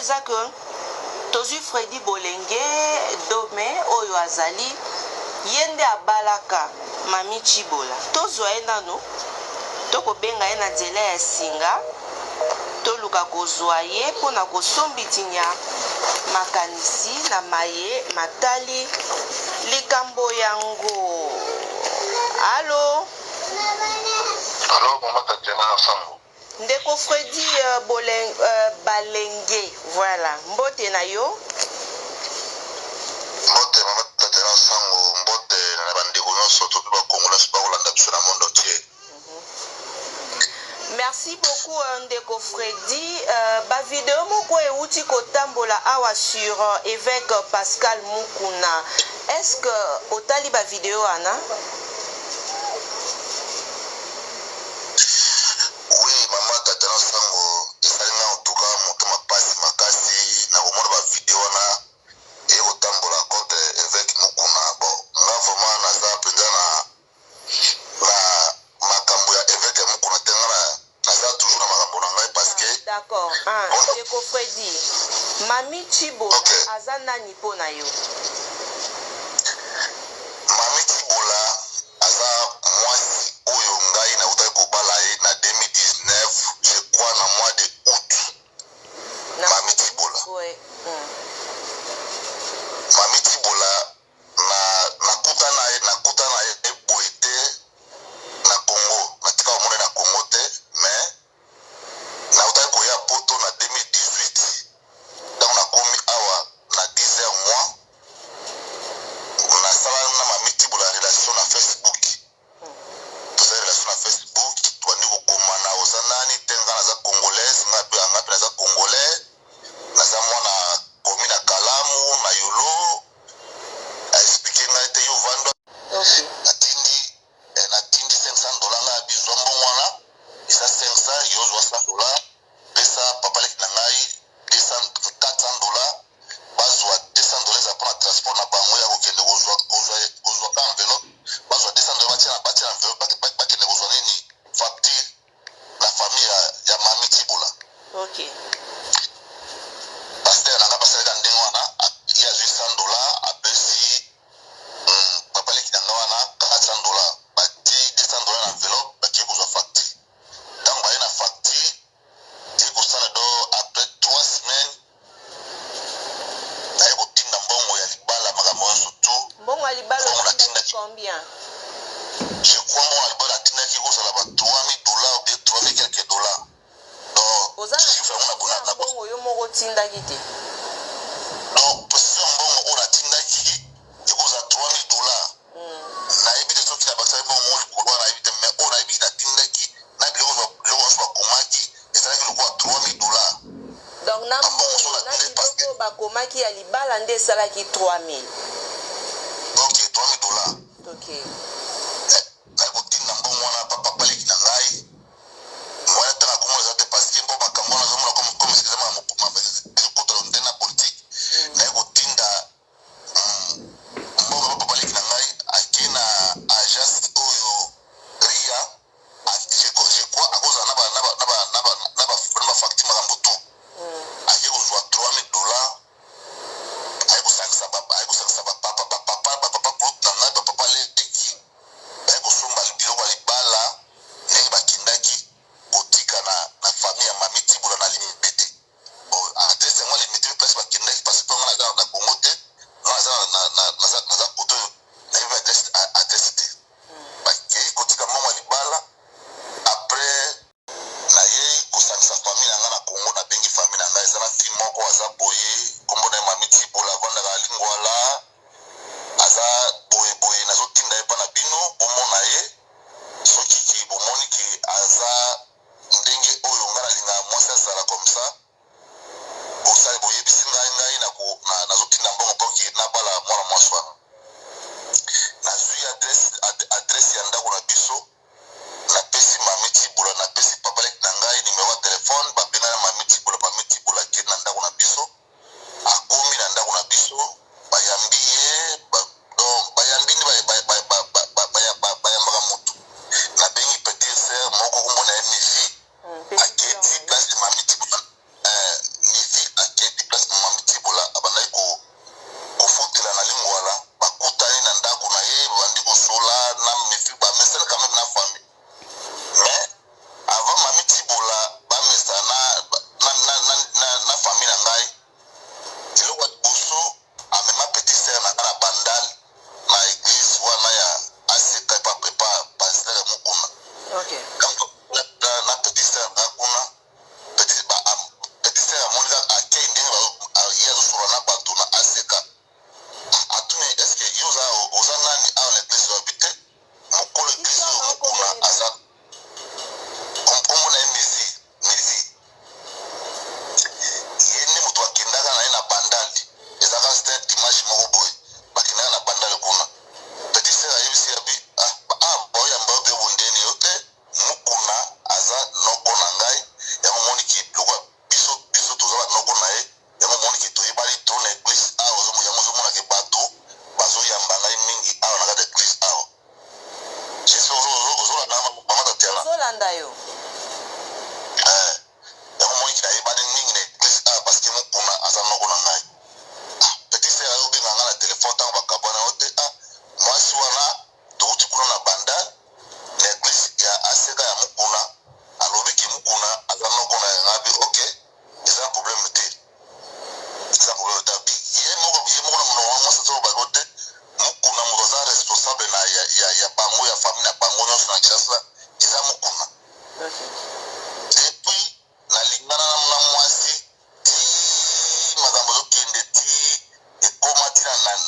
eza que tozwi Freddy Bolenge Dome oyo azali ye nde abalaka Mamie Tshibola. Tozwa ye nanu, tokobenga ye na nzela ya singa, toluka kozwa ye mpo na kosombitinya makanisi na maye matali likambo yango. Allo? Allo, mama Tatiana Sango. Ndeko Freddy Balenge, voilà, mbote na yo. Mbote mama Tatiana Sango, mbote na bandeko nyonso to mpe ba Congolais bakolanda biso na monde entier. Merci beaucoup ndeko Freddy. Ba video moko euti kotambola awa sur évêque Pascal Mukuna. Est-ce que otali ba video wana? Oui, mama Tatiana Sango, esali nga en tout cas moto mapasi makasi na komona ba video wana eye kotambola contre évêque Mukuna. Bon, nga vraiment naza mpenza na makambo ya évêque ya Mukuna te, nga naza toujours na makambo na ngai parce que D'accord. Ah, ndeko Freddy, Mami Tshibola aza nani mpo na yo? Mami Tshibola aza mwasi oyo ngai nautaki kobala ye na 2019, je crois na mois de août. Mami Tshibola. Mami Tshibola, na nakuta na ye boye te na Congo, natika komona ye na Congo te, mais nautaki koya Poto na 2018. Ntango nakomi awa na 10 mois, nasala na Mami Tshibola relation na Facebook. Tosali relation na Facebook, tobandi kokomana: oza nani? Te, nga naza Congolaise, nga mpe naza Congolais, naza mwana komi na Kalamu na Yolo. Aexpliquer ngai te, yo vandwa. Natindi 500 dollar. Ngai abizwa mbongo wana eza 500, yo ozwa 100 dollar, pesa papa leki na ngai 200, 400 dollar, bazwa 200 dollar eza mpona transport na bango ya kokende kozwa ka enveloppe. Bazwa 200 dollar, batia na enveloppe, bakende kozwa nini, facture na famille ya Mami Tshibola. Pasteur na nga basalaka ndenge wana. Ye azwi 100 dollar, apesi papa leki na nga wana 400 dollar, batie 200 dollar na enveloppe, bakei kozwa facture. Ntango baye na facture, ye kosala do après 3 semaines, naye kotinda mbongo ya libala, makambo nyonso tu. Mbongo ya libala? Mbongo otindaki natindaki. Combien? Je crois mbongo ya libala atindaki kozala ba 3000 dollars ou bien 3000 quelques dollars, donc Oza na chiffre yango ya mbongo yo moko otindaki te? Donc précision, mbongo oyo natindaki ekozala 3000 dollars. Nayebi te soki nabakisaki mbongo moko likolo wana, nayebi te, mais oyo nayebi natindaki na biloko nyonso bakomaki ezalaki lokola 3000 dollars. Donc na Mbongo so mbongo na natindi parce que biloko bakomaki ya libala nde esalaki 3000? Ok, 3000 dollars. Naye kotinda mbongo wana pa papa leki na ngai wana. Ntango akomona eza te parce que mpo makambo wana azomona comme eza ezokota nde na politique. Naye kotinda mbongo pa papa leki na ngai, ake na agence oyo ria, je crois akozala na bafacture, makambo tu. Ake kozwa 3000 dollars, aye kosangisa bapapa, bapapa kulutu na ngai, bapapa leki.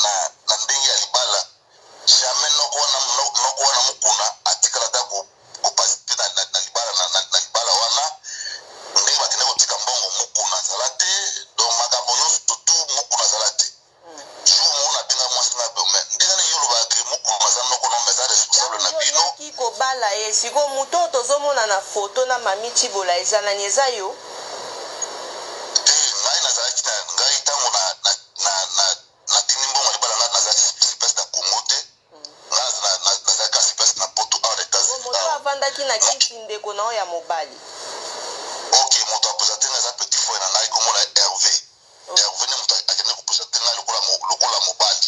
na ndenge ya libala, jamais noko wana, noko wana Mokuna atikala ata koparticiper na libala wana. Ndenge bakende kotika mbongo, Mokuna azala te. Donc makambo nyonso tu, Mokuna azala te. Jour moko nabenga mwasi na me ndenge nini yo olobaka ke Mokuna aza noko no, mais aza responsable na bino. Oyaki kobala ye, sikoyo moto oyo tozomona na foto na Mami Cibola eza nani? Eza yo? Te, ngai nazalaki na ngai ntango na natindi mbongo ya libala, ngai nazalaki sur place na Congo te. Ngai nazalaki sur place na Poto awa, na États-Unis. Moto awa. Avandaki na kiti, ndeko na oyo ya mobali? Ok, moto apresente ngai eza petit frère na ngai, komona Hervé. Hervé nde moto akende kopresente ngai lokola mobali.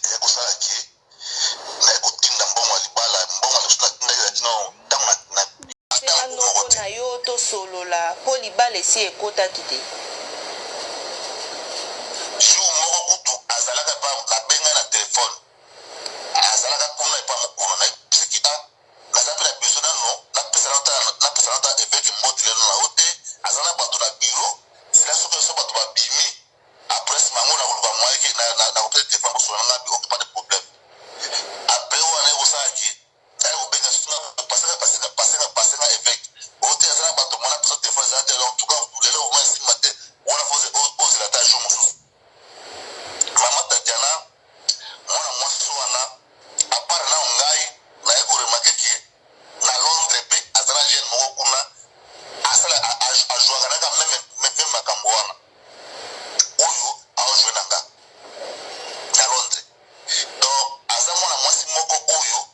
Eya kosala ke naye kotinda mbongo ya libala. Mbongo ya liboso natindaki ezalaki no ntango Senga ntango moko noko te. Na yo tosolola, mpo libala esi ekotaki te. Jour moko kutu azalaka epa, nabengai na telefone, azalaka kuna epa Mokolo. Nayebisaki: a naza mpe na besoin nano napesa nano ta évêque mbote lelo na yo te. Aza na bato na bureau, zela soki so bato babimi, après nsima yango nakoluka moyeke nakopesa telefone bosola na ngai. Ok, pas de problème. Après wana ekosalaki naye kobenga sunga pasenga pasenga pasenga pasenga évêque oyo te, aza na bato mwana pesa telefone eza te. En tout cas lelo vraiment esimba te wana, fo ozela ta jour mosusu. Mama Tatiana, mwana mwasi wana, à part nao ngai naye koremarquer ke na Londres mpe aza na jeune moko kuna, asala azwaka naka même makambo wana oyo aojue na nga na Londres. Donc aza mwana mwasi moko oyo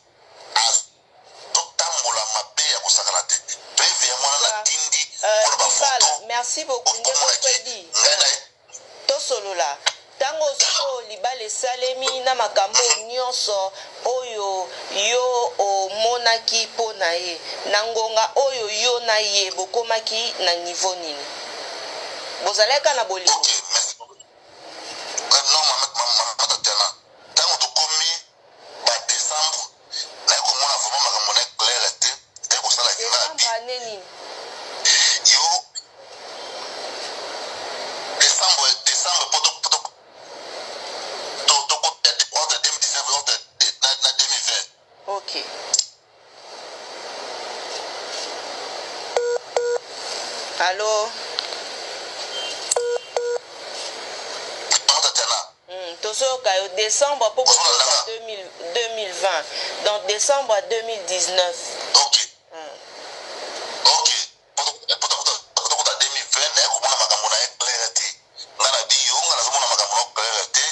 azotambola mabe ya kosakana te. Preuve ya mwana natindi mpona libala bafoto. Merci beaucoup, ndeko Omonaki Fredi. ngai na Tosolola ntango sikoyo libala esalemi na makambo nyonso oyo yo omonaki mpo na ye. Na ngonga oyo yo na ye bokomaki na niveau nini? Bozalaki na bolingo? Ok, merci. Non, mama Tatiana, ntango tokomi badécembre, naye komona vraiment makambo na clair te. Naye kosalaki nga Décembre année nini? Yo décembre po entre 2019, entre na 2020. Ok, allo? Mama Tatiana. Tozoyoka yo. Décembre mpo Ozolanda bokota nga? 2000 2020, donc décembre 2019. Ok. Ok, po tokota 2020, naye komona makambo na ye clair te. Nga na bi yo, nga nazomona makambo na clair te.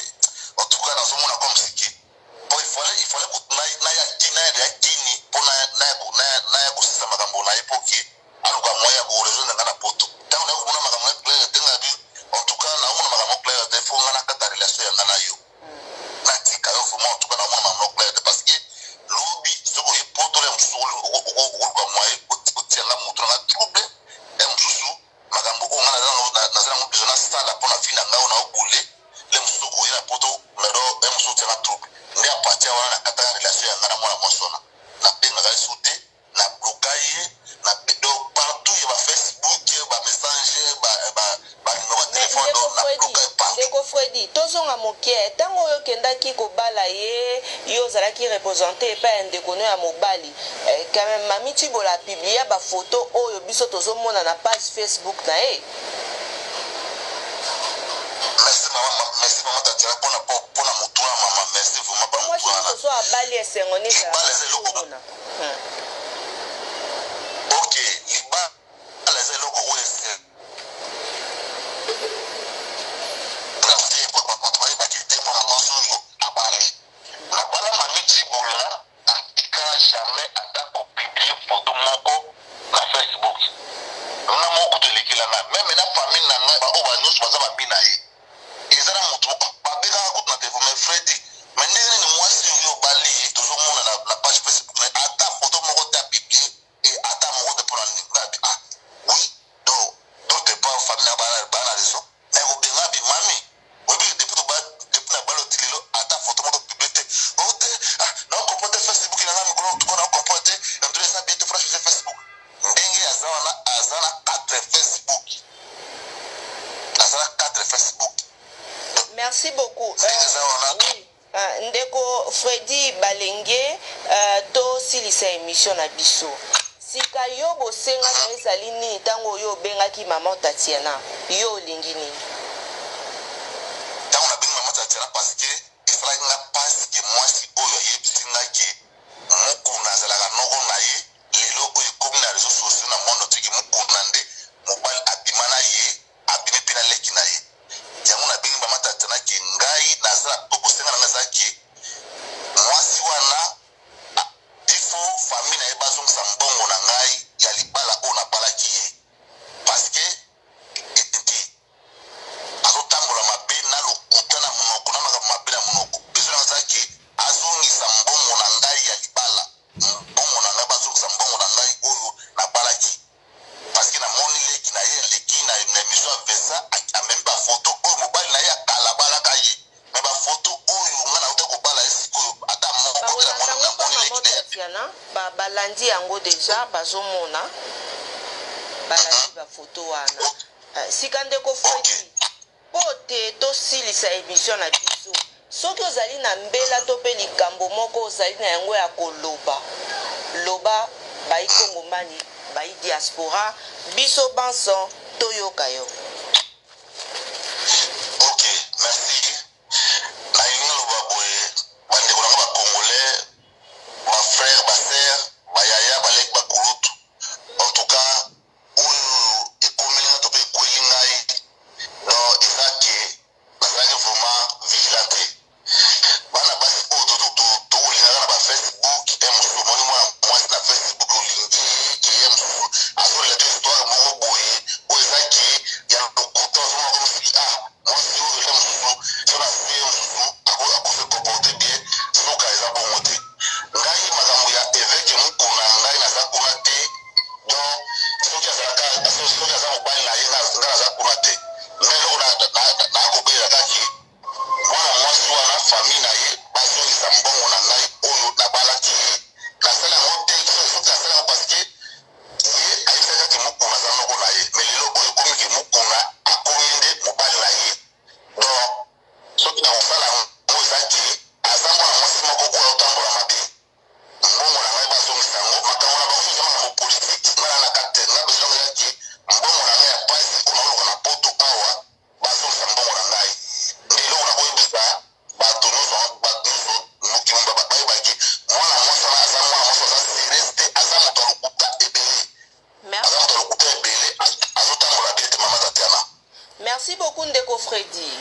En tout cas nazomona comme si ke po il fallait naya naya Kini mpo naya kosisa makambo na ye, mpo ke aluka moyen ya korejoindre nga na Poto. Ntango naye komona makambo na ye clair te, nga bi en tout cas naomona makambo clair te, fo nga nakata relation ya nga na yo, natika yo vraiment. En tout cas naomona makambo clair te, parce que lobi soki oye Poto ya mosusu, okoluka moyen otia nga moto na nga trouble ya mosusu. Makambo oyo nga naza nango besoin nasala mpo na vie na ngai oyo naobule le mosusu, okoye na Poto mero ya mosusu otia nga trouble. Nde à partir wana nakataka relation ya nga na mwana mwasi wana. Nabengaka ye su te, nabloka ye donc partout ya bafacebook, bamessage, banumero ya telefone, donc nabloka ye partout. Ndeko Fredi, tozonga moke. Ntango oyo okendaki kobala ye, yo ozalaki représente epai ya ndeko no ya mobali. Quand même Mami Tibola apublia bafoto oyo biso tozomona na page Facebook na ye. Merci mama, merci mama Tatiana mpona motuna, mama, merci vraiment mpona Mwasi motuna wana. mosusu abali, esengo nde Libala eza eloko ezalaka. Ok, libala eza eloko oyo ese te po bato bayebaki te mwana mwasi oyo abali. Nabala Mami Cibola, atika jamais ata kopublier foto moko na Facebook. Nga moko kutu elekela nga même na famille na ngai, baoyo banyonso baza bami na ye, eza na motu babengaka kutu na telefone: mais Fredi, mais ndenge nini mwasi oyo obali ye, tozomona na page Facebook na ye, ata foto moko te apublier e, ata moko te, mpona nini? Nga bi: ah oui, donc d'autre part famille na bana na raison. Nakobenga bi: mami, oyebi depuis na bala oti lelo, ata foto moko publie te. O te, ah, naocomprendre te Facebook na nga mikolo tuko, naocomprendre te ndure eza bien te, franchise Facebook ndenge aza wana, aza na 4 Facebook, aza na 4 Facebook. Merci beaucoup. Ndenge eza wana. Oui. Ndeko Freddy Balenge, tosilisa émission na biso. Sika yo bosenga na ezali nini ntango oyo obengaki mama Tatiana? Yo olingi nini? Ntango nabengi mama Tatiana, parce que esalaki nga mpasi ke mwasi oyo ayebisi nga ke Mokuna azalaka noko na ye, lelo oyo ekomi na réseau sociaux na monde entier ke Mokuna nde mobali abima na ye, abimi mpe na leki na ye. Yango nabengi mama Tatiana ke ngai naza po bosenga na ngai eza ke mwasi wana, il faut famille na ye bazongisa mbongo na ngai ya libala oyo nabalaki ye, parce que ete azotambola mabe na lokuta na monoko, na makambo mabe na monoko. Besoin na ngai ke azongisa mbongo na ngai ya libala, mbongo na ngai, bazongisa mbongo na ngai oyo nabalaki, parce que namoni leki na ye aleki na émission ya Vincent, amemi bafoto oyo mobali na ye akala balaka ye, me bafoto oyo ngai nauta kobala ye sikoyo, ata moko te. Bakolanda namoni yango mpa namoni mama leki na ye. Tatiana, balandi yango déjà, bazomona, balandi bafoto wana. Sika ndeko Fredi, mpo te tosilisa émission na biso, soki ozali na mbela to mpe likambo moko ozali na yango ya koloba, loba. Baikongomani, bai diaspora, biso banso toyoka yo. Ok, merci. Nalingi naloba boye: bandeko nanga bacongolais, bafrère, basœur, bayaya, baleki, bakulutu, en tout cas oyo ekomeli nga to mpe ekweli ngai, donc eza ke nazalaki vraiment vigilant te. Bana basi oyo tokolingaka na bafacebook, e mosusu omoni mwana mwasi na Facebook, olingi ye, mosusu azolela te, histoire moko boye oyo eza ke ya lokuta. Ozomona comme si ah, mwasi oyo eza mosusu, so na se mosusu akose comporte bien, soka eza bongo te. Ngai makambo ya évêque Mokuna, ngai naza kuna te. Donc soki azalaka, soki aza mobali na ye, ngai naza kuna te. Ngai eloko nakobelela kaki, mwana mwasi wana, famille na ye bazongisa mbongo na ngai oyo nabalaki ye. Nasala yango te, soki nasala yango, parce que ye ayebisaki ake Mokuna aza noko na ye, mais lelo oyo ekomi ke Mokuna akomi nde mobali na ye. Donc soki na kosala yango, eza ke aza mwana mwasi moko oyo aotambola mabe. Mbongo na ngai bazongisa yango. Makambo na bango soki makambo politike, ngai na na kati te. Nga besoin ezaki mbongo na ngai ya pasi oyo naoluka na poto awa, bazongisa mbongo na ngai. Nde eloko nakoyebisa bato nyonso, bato nyonso mokili bayebaki, mwana mwasi wana aza mwana mwasi aza sérieux te, aza moto ya lokuta ebele, aza moto ya lokuta ebele, azotambola bien te, mama Tatiana. Merci beaucoup, ndeko Fredi.